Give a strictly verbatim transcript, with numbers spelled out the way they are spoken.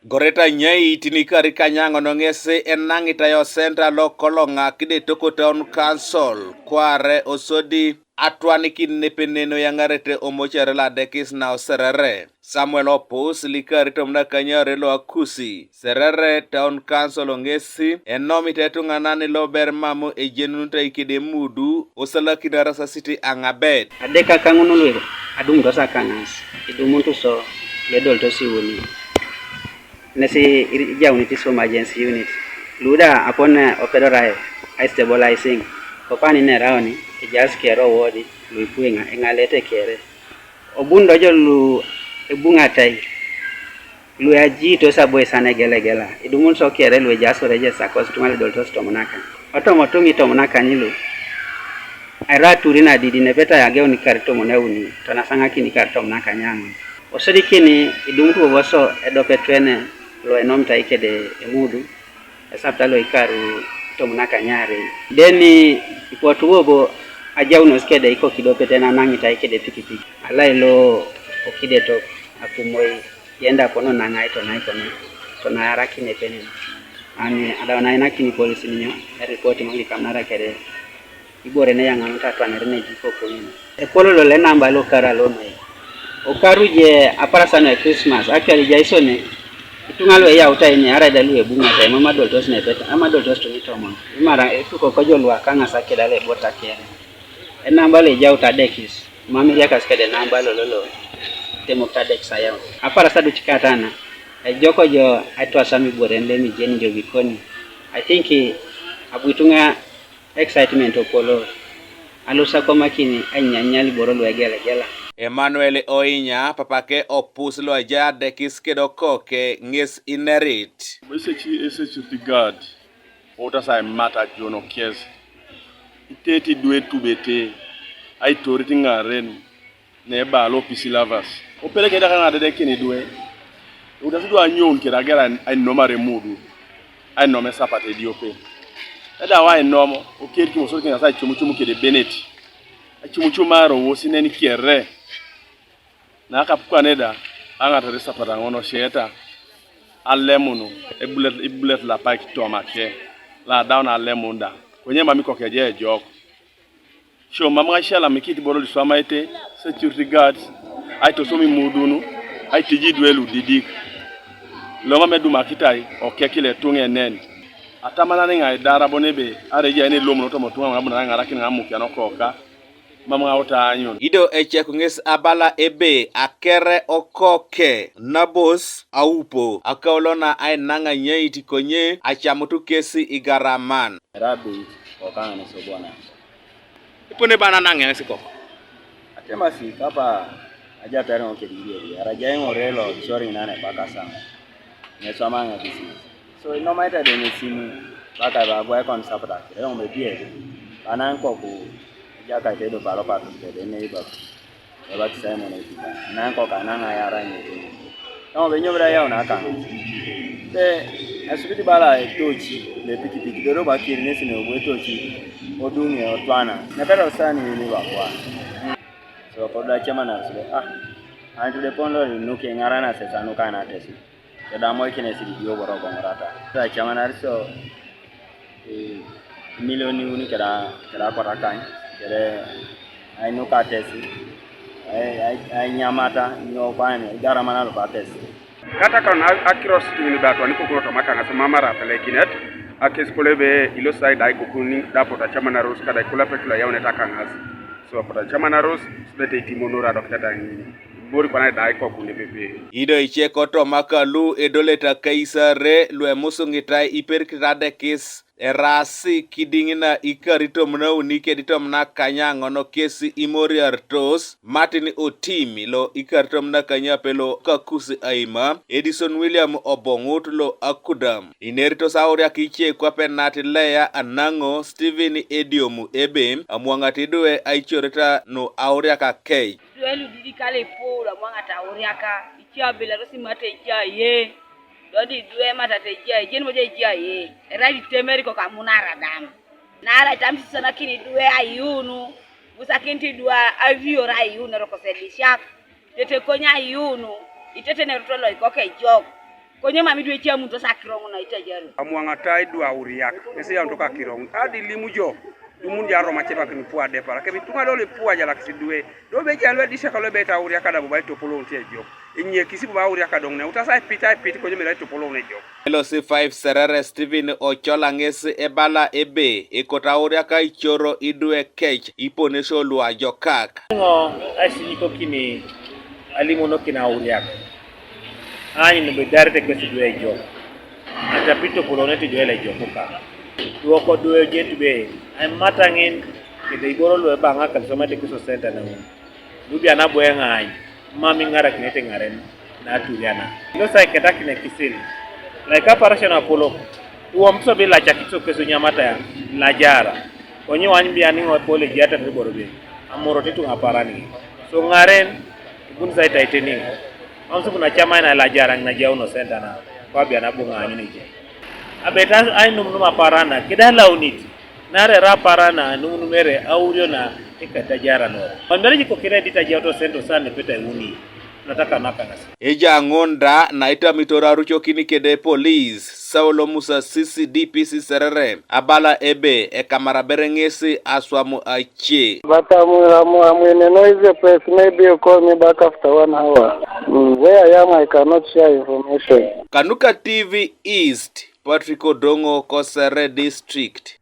Goreta nyai tini kari kanyango no ngesi enang itayo senta lo kolonga kide toko town council kware osodi atwani kinepeneno yangarete omochare la dekis na oserere. Samuel Opus likari tomna kanyare lo akusi. Serere town council ongesi enomite tung'anani lo ber mamu ejenunta ikide mudu osalakina rasa siti ang'abet. Adeka kang'uno lwego, adung' dosa kang'as, idumun to so, ledol to siwuni. Nesi ijauni ti so emergency unit. Luda apon eh, opedorae, ai stabilizing. Kopani ne raoni, ijas kero wodi, luipuinga, engalete kere. Obun dojo lu ebung'atai. Lu aji to sabo isane gelegela. Idumun so kere lu ejas oreje sakos tung'ale dol to stomonaka. Otomo tung'i tomonaka nyilu. Aira turi na didi nepeta yageuni kar tomoneuni, to nasang'akini kar tomonaka nyang'o. Osodikini idumun to boso edope twene lo enom tai kede emudu. Esapta lo ikaru tomon akanyare. Deni ipotu wobo ajaunos kede iko kidope tena nang'ita ikede pikipiki. Alai lo okide to akumoi yenda kono nang'ai to nai kono to nayara kine penen. Ani adawa nai nakini polisi ninyo eripoti ng'oli kamnara kede. Ibore ne yang'ano tatwanere ne jiko kunyina. Epolo lo le namba lo kara lo mai. Okaru je apara sana ya Christmas. Actually, Jason, itunga lo ya uta ini ara da lu ebunga ta mama dol tos ne peta. Ama dol tos to ni tomon. Imara etuko ko jo lwa kanga sa keda le bota kere. E namba le ja uta dekis. Mami ya kas kede namba lo lo lo. Temo ta dekis ayo. Apara sa du chikatana. E joko jo atwa sami bore le mi jeni jo bikoni. I think eh, abuitunga excitement opolo. Alusa komakini anyanyal boro lwegelegela. Emmanuel Oinya, papake Opus lo aja dekis kedo koke ng'es inerit. Esechi esechi ti gad. Ota sai mata jono kies. Iteti dwe tubete. Ai tori ti ngaren. Ne ba lo pisi lovers. Opele kenda kana dede kini dwe. Uta sudu anyo unkera gera ai nomare mudu. Ai nome sapate diope. Eda wa ai nomo. Oker ki mosor kina sai chumu chumu kede Bennett. Ai chumu chumu maro wosi neni kere. Na aka pukwa neda. Anga tare sapata ngono sheta. Alemunu. Ibulet ibulet la paik toma ke. La down alemunda. Kwenye mami kokeje jok. Sio mama shala mikiti boro liswama ete security guards. Ai to somi mudunu. Ai tiji dwelu didik. Loma medu makitai oke kile tunge nen. Atamana ni ngai dara bone be are je ni lomo to motunga ngabuna ngara kin ngamu kiano koka. Mama uta anyun. Ido eche kung'es abala ebe akere okoke nabos aupo akaolona ai nang'a nyai tikonye achamutu kesi igaraman. Rabi kokanga ni sobona. Ipone bana nang'e siko. Atema si kapa aja tare ngo kedi iri iri. Ara jai ngo relo shoring nane paka sama. Ngeswa manga bisi. So ino maita de ne simu. Paka ba bwa kon sapata. Relo me bie. Bana ngo ku aja ka te do palo pa de ne iba. Eba ki Simon e kita. Na ngo ka nanga ya rangi. Tɔŋ bɛ nyɔbira yaw na kaŋ. Bɛ asubiti bala tochi bɛ pikipiki bɛ roba kiri ne sine obwe tochi. Odunge otwana. Na bɛ rɔ sani ni wa kwa. So ko da chama na sile ah. Antu de pondo nuke ŋara na sesa nuka na tesi. Kɛ da mɔi kine sidi dio bɔrɔ gɔŋ rata. Da chama na so. Milioni uni kɛra kɛra kɔta kaŋ kɛrɛ ai nuka tɛsi ai ai nyamata nyɔ kwan gara mana lo ba tɛsi. Kata kan akiros tini ba to ni kokoro to maka ngasa mama ra pele kinet. Akes kole be ilo sai dai kokuni da pota chamana ros kada kula pe kula yaune ta kan has. So pota chamana ros bete timo nura dokta ta ni. Bori kwana dai kokuni pepe. Ido iche koto maka lu edoleta kaisare lu emusungitai iperkita dekis. Erasi kidiŋ na ikaritom nauni keditom nakanyaŋon kes imoriartos Martin Otimi lo ikaritom nakanyape lo Kakusi Aima, Edison William Oboŋut lo Akudam. Ineritos auriak ice kwape nat Lea Anaŋo, Stephen Ediomu ebe, amwaŋat idwe aicoreta nu auriak akec. Idwe ludidik kala ipu lo amwaŋat auriaka, ice abilaros imate ice aye. Dodi idwe matata ejai, ejeni moja ejai, erai itemeri kok amunar adam. Naarai itam sisanakin idwe ayuunu, ibusakinit idwe arior ayuun eroko sedisiak, tetekonye ayuunu, iteteneroto loikok ejok, Konye mami dwe chia muntu sa kirongo na itajaro. Amwang'a ta idwa uriak. Ese ya ntoka kirongo. Adi limu jo. Dumun ja roma chepa kini pua depara. Kebi tunga dole pua jala kisi dwe. Dobe ja lwe disha ka lwe beta uriak ada bubai topolo untie jo. Inye kisi bubai uriak adong ne. Utasa ipita ipiti konye mera topolo ne jo. L C five Serere Stephen Ochola ng'esi ebala ebe ikot auriak aichoro idwe kech iponesho luajokak. Ng'o aisinyikokini alimonokini auriak? Aany nubedarete kesi dwe ejok. Atapito polone ti dwe lejok ka. Duoko dwe jet be aimata ng'in kede iboro lwe bang'a kalisomete kiso senta na un. Lubia na bwe ng'any mami ng'ara kinete ng'aren na turiana. Lo sai keta kine kisil. Like aparasha na polo. Uwam so bi lacha kiso keso nyamata ya lajara. Konyi wany bi ani ng'o pole jata ni boro be. Amoro titu aparani. So ng'aren bun sai taiteni. Mamsu kuna chama na lajara na jauno senta na kwa bia na bunga anyi ni je. Abeta ai num num aparana kida launiti. Nare ra parana num numere aurio na ikata jara no. Mandari jiko kire dita jauto sento sane peta uni. Nataka naka nasi. Eja ng'onda na itamito raruchokini kede police. Saulo Musa C C D P C Serere abala ebe ekamara bere ng'esi aswamu achie. But I'm, I'm, I'm in a noisy place. Maybe you call me back after one hour. Mm, where I am, I cannot share information. Kanuka T V East, Patrick Odongo, Kosere District.